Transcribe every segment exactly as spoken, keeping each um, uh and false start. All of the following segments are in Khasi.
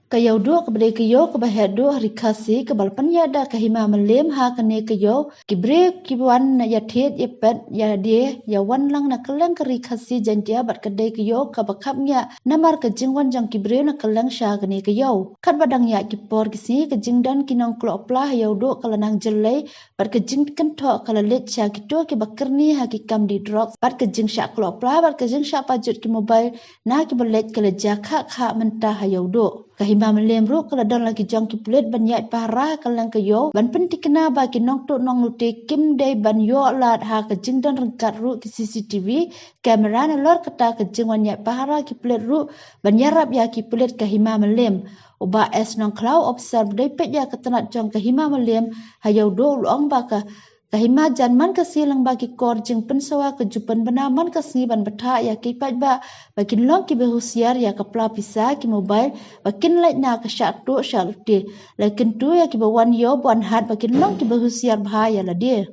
Ka Ïew Duh kaba dei ka ïew kaba heh duh ha Ri Khasi kaba la pynïaid da ka Hima Mylliem. Ha kane ka ïew ki briew ki wan ïa thied ïa peit ïa die ïa wan lang na kylleng ka Ri Khasi Jaiñtia bad ka dei ka ïew kaba khapngiah namar ka jingwan jong ki briew na kylleng sha kane ka ïew. Katba dang ïaid ki por ki sngi ka jingdon ki nongkloh pla ha Ïew Duh ka la nang jyllei bad ka jingkynthoh ka la leit sha kito kiba kyrni ha ki kam die drugs bad ka jingshah kloh pla bad ka jingshah pajut ki mobile na kiba leit ka la jia khah khah mynta ha Ïew Duh. Ka Hima Mylliem ruh ka la don la ki jong ki pulit ban ïaid pahara ha kylleng ka ïew ban pyntikna ba ki nongtuh nonglute kim dei ban ïoh lad ha ka jingdon ryngkat ruh ki C C T V camera. Nalor kata ka jingwan ïaid pahara ki pulit ruh ban ïarap ïa ki pulit ka Hima Mylliem. U Bah S Nongkhlaw, ophisar ba dei peit ïa ka tnat jong ka Hima Mylliem ha Ïew Duh, u la ong ba ka ka Hima jan man ka sngi lyngba ki kor jingpynsawa ka ju pynbna man ka sngi ban bthah ïa ki paidbah ba kin long kiba husiar ïa ka pla pisa, ki mobile, ba kin leit na ka shah tuh shah lute. La kyntu ïa kiba wan ïew ban hat ba kin long kiba husiar bha ïa lade.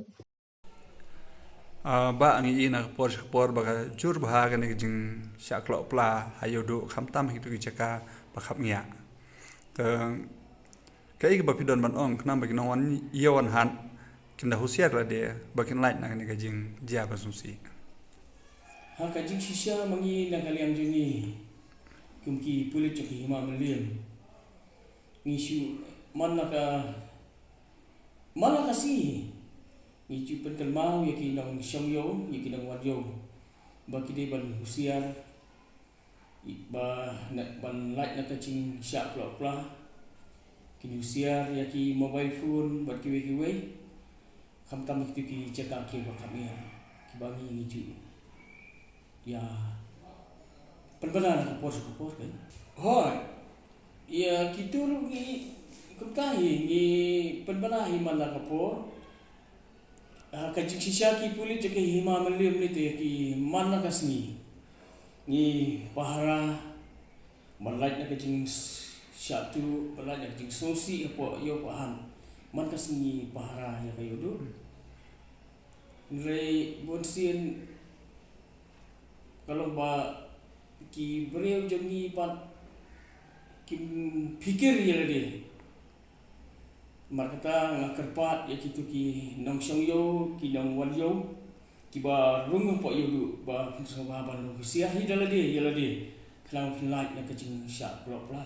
Ah, Bah, ngi i na ka por sha ka por ba ka jur bha kane ka jingshah kloh pla ha Ïew Duh, khamtam ha kito ki jaka ba khapngiah. Te kaei kaba phi don ban ong khnang ba ki nongwan ïew wan hat kin da husiar lade ba kin lait na kane ka jingjia ba sngewsih? Ha ka jingshisha ma ngi na ka liang jong ngi kum ki pulit jong ki Hima Mylliem, ngi shu man la ka man la ka sngi ngi ju pynkynmaw ïa ki nongshong ïew, ïa ki nongwan ïew ba ki dei ban husiar ba na, ban lait na ka jingshah kloh pla. Kin husiar ïa ki mobile phone bad kiwei kiwei, khamtam kito ki jaka kiba khapngiah kiba ngi ngi ju ïa pynbna na ka por sha ka por, kan? Hooid. Ïa kito ruh ngi kumta hi ngi pynbna hi man la ka por. Ah, ka jingshisha ki pulit jong ki Hima Mylliem ngi te ki man la ka sngi ngi pahara ban lait na ka jingshah tuh, ban lait na ka jingsngewsih hapoh ïew hapoh han. Man ka sngi ngi pahara ïa ka Ïew Duh. Hynrei bunsien ka long ba ki briew jong ngi pat kim phikir ïa lade. Namar kata nga kyrpad ïa kito ki nongshong ïew, ki nongwan ïew kiba rung hapoh Ïew Duh ba phin sngewbha ban husiar hi da lade ïa lade khnang ba phin lait na ka jingshah kloh pla.